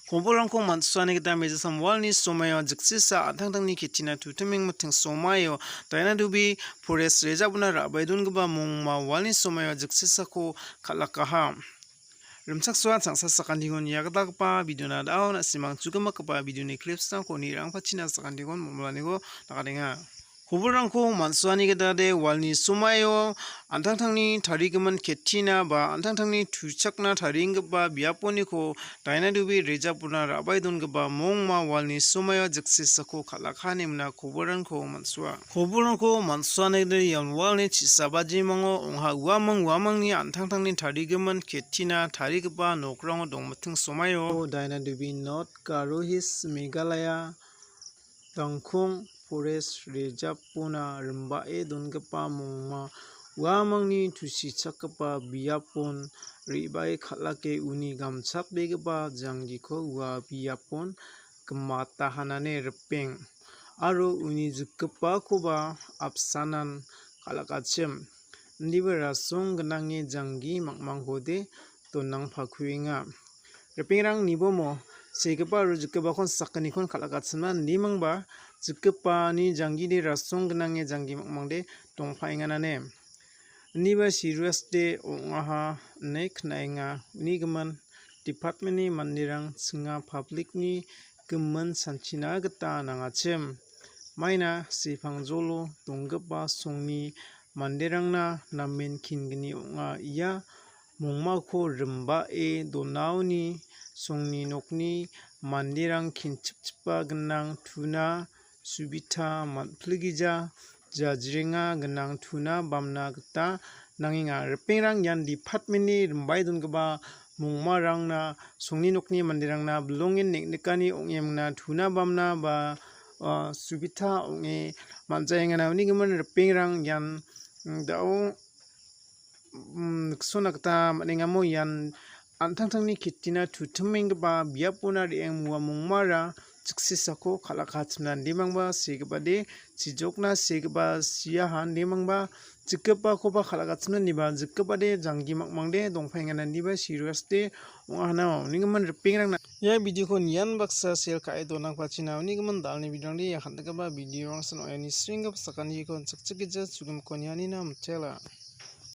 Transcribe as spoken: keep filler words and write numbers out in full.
Kobolrangko man·suani gita mejasam walni somaio jiksesa an·tangtangni kettina tutiming miting somaio Dainadubi Forest Reserve-ona ra·bae dongipa mongma walni somaio jiksesako kal·akaha. Rimchaksoa changsa sakantikon ia gitgipa videona da·o na·simang chugimitgipa videoni clips-rangko nirangpachina sakantikon momlaniko nakatenga. Kobolrangko man·suani gitade walni somaio an·tangtangni tarigimin kettina ba an·tangtangni tuchakna tarienggipa biaponiko Dainadubi Reserve-ona ra·bae dongipa mongma walni somaio jiksesako kal·akahanimna kobolrangko man·sua. Kobolrangko man·suani gita ian walni chisaba jimango ong·ha uamang uamangni an·tangtangni tarigimin kettina tarigipa nokrango dongmiting somaio Dainadubi North Garo Hills Meghalaya Dangkong Forest Reserve-ona rimbae dongipa mongma uamangni tusichakgipa biapon re·bae kal·ake uni gamchakbegipa janggiko ua biapon gimatahanane ripeng aro uni jikgipakoba apsanan kal·akachim. Indiba rasong gnange janggi mangmangkode donangpakuenga. Ripengrang nibomo segipa aro jikgipakon sakgnikon kal·akachimna indimangba jikgipani janggide rasong gnange janggi mangmangde dongpaenganane. Indiba serious-de ong·aha ine knaenga. Unigimin department-ni manderang chinga public-ni gimin sanchina gita nangachim. Maina sepangjolo donggipa songni manderangna namen kingni ong·a. Ia mongmako rimbae donaoni songni nokni manderang kinchipchipa gnang tuna subita man·pilgija jajrenga gnang tuna bamna gita nangenga. Ripengrang ian department-ni rimbae dongipa mongmarangna songni nokni manderangna bilongen neng·nikani ong·emna tuna bamna ba, ah, subita ong·e man·jaengana. Unigimin ripengrang ian, mm, da·o, mm, niksona gita man·engamo ian an·tangtangni kettina tutimenggipa biapona re·eng moa mongmara jiksesako kal·akachimna indimangba segipade chijokna segipa siaha indimangba jikgipakoba kal·akachimna indiba jikgipade janggi mangmangde dongpaengana indiba serious-de ong·ahana. Unigimin ripengrangna ia video-ko nian baksa share ka·e donangpachina. Unigimin dalni video-rangde ia kal·gipa video-rangsan ong·ani sringgipa sakaniko chikchikgija chugimiko nianina mitela.